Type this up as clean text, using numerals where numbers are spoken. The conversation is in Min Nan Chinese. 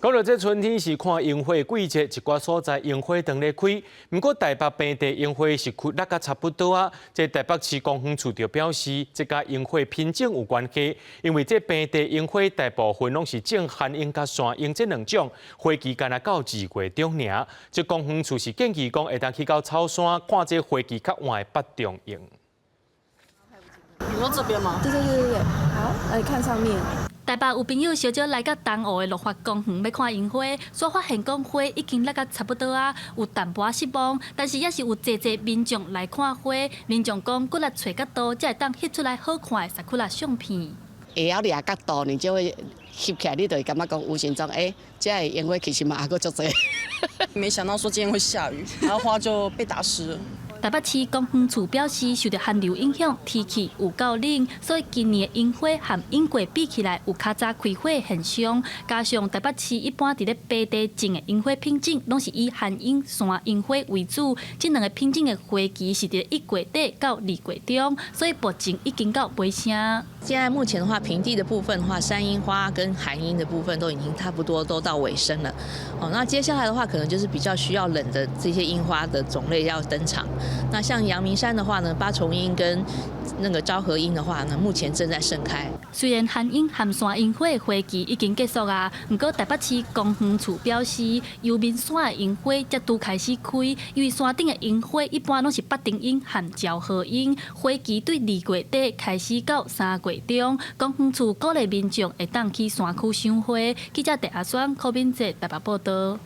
講到這春天是看櫻花季節，一寡所在櫻花當咧開。毋過台北平地櫻花是開落甲差不多啊。這台北市公園處就表示，這佮櫻花品種有關係，因為這平地櫻花大部分攏是種番櫻佮山櫻這兩種，花期干焦到二月中爾。這公園處是建議講，會當去到草山看這花期較晚的北中櫻。你說這邊嗎？對對對對對，好，來看上面。台北有朋友小少來到東湖的綠發公園欲看櫻花，煞發現講花已經落甲差不多啊，有淡薄仔失望。但是也是有濟濟民眾來看花，民眾講骨力揣角度，才會當翕出來好看的桜相片。會曉掠角度，你就會翕起來，你就會感覺講無形中，欸，這个櫻花其實嘛猶閣足濟。沒想到說今天會下雨，然後花就被打濕了。台北市公園處表示，受著寒流影響，天氣有夠冷，所以今年的櫻花和往過比起來有較早開花現象。加上台北市一般佇咧平地種的櫻花品種，攏是以番櫻、山櫻花為主，這兩个品種的花期是佇一月底到二月中，所以目前已經到尾聲。現在目前的話，平地的部分的話，山櫻花跟寒櫻的部分都已經差不多都到尾聲了。哦，那接下來的話，可能就是比較需要冷的這些櫻花的種類要登場。那像陽明山的話呢，八重櫻跟那個昭和櫻的話呢，目前正在盛開。雖然番櫻和山櫻花的花期已經結束啊，毋過台北市公園處表示，陽明山的櫻花才拄開始開，因為山頂的櫻花一般攏是北中櫻和昭和櫻，花期對二月底開始到三月中。公園處鼓勵民眾會當去山區賞花。記者鄭阿雙、柯敏哲台北報道。